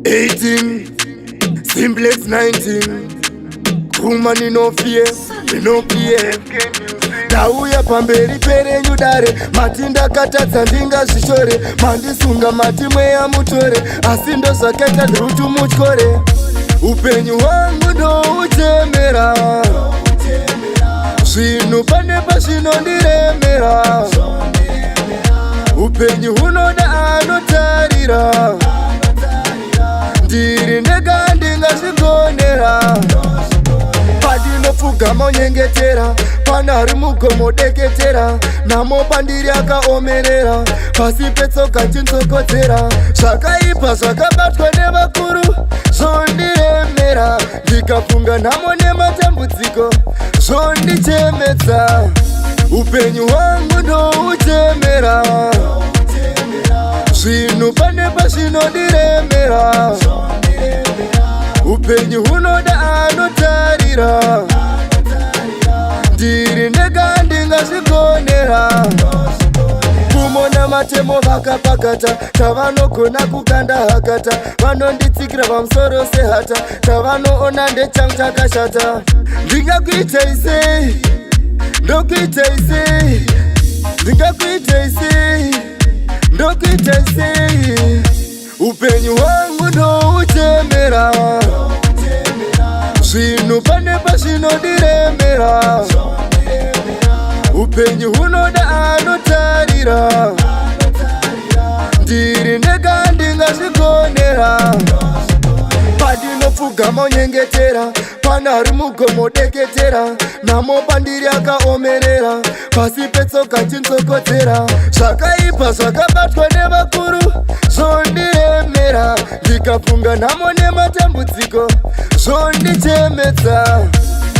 18, Simplex 19. Woman no fear, no fear. Ndauya pamberi perenyu dare, mati ndakatadza, ndingazvishore. Mandisunga, mati mweya mutore, asi ndozvakaita ndiri mutyore. Upenyu hwangu ndouchemera, zvinhu pane pazvinondiremera. Upenyu hunoda anotarira, ndiri ndega ndingazvigonera. Pandinopfugama unyengetera, pana ari mugomo deketera. Nhamo pandiri akaomerera, pasi petsoka chinzokodzera. Zvakaipa zvakabatwa nevakuru zvondiremera, ndikafunga nhamo nematambudziko zvondichemedza. Upenyu hwangu ndouchemera, zvinhu pane pazvinondiremera. Upenyu hunoda anotarira, ndiri ndega ndingazvigonera. Pfumo namatemo vakapakata, chavanogona kukanda hakata. Vanonditsikira pamusoro sehata, chavanoona ndechangu chakashata. Ndingakuitei sei? Ndokuitei sei? Ndingakuitei sei? Ndokuitei sei? Upenyu hwangu ndouchemera, zvinhu pane pazvinondiremera. Upenyu hunoda anotarira, ndiri ndega ndingazvigonera. Pandinopfugama unyengetera, pana ari mugomo deketera. Nhamo pandiri akaomerera, pasi petsoka chinzokodzera. Zvakaipa zvakabatwa nevakuru zvondiremera, ndikafunga nhamo nematambudziko zvondichemedza.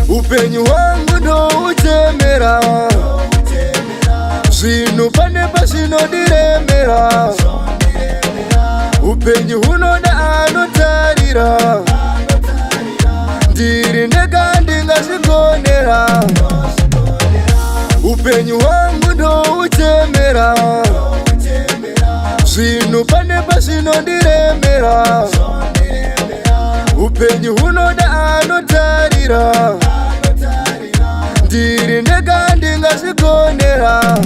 Upenyu hwangu ndouchemera, zvinhu pane pazvinondiremera. Upenyu hunoda anotarira, ndiri ndega ndingazvigonera. Upenyu hwangu ndouchemera, zvinhu pane pazvinondiremera. Upenyu hunoda anotarira, ndiri ndega ndingazvigonera.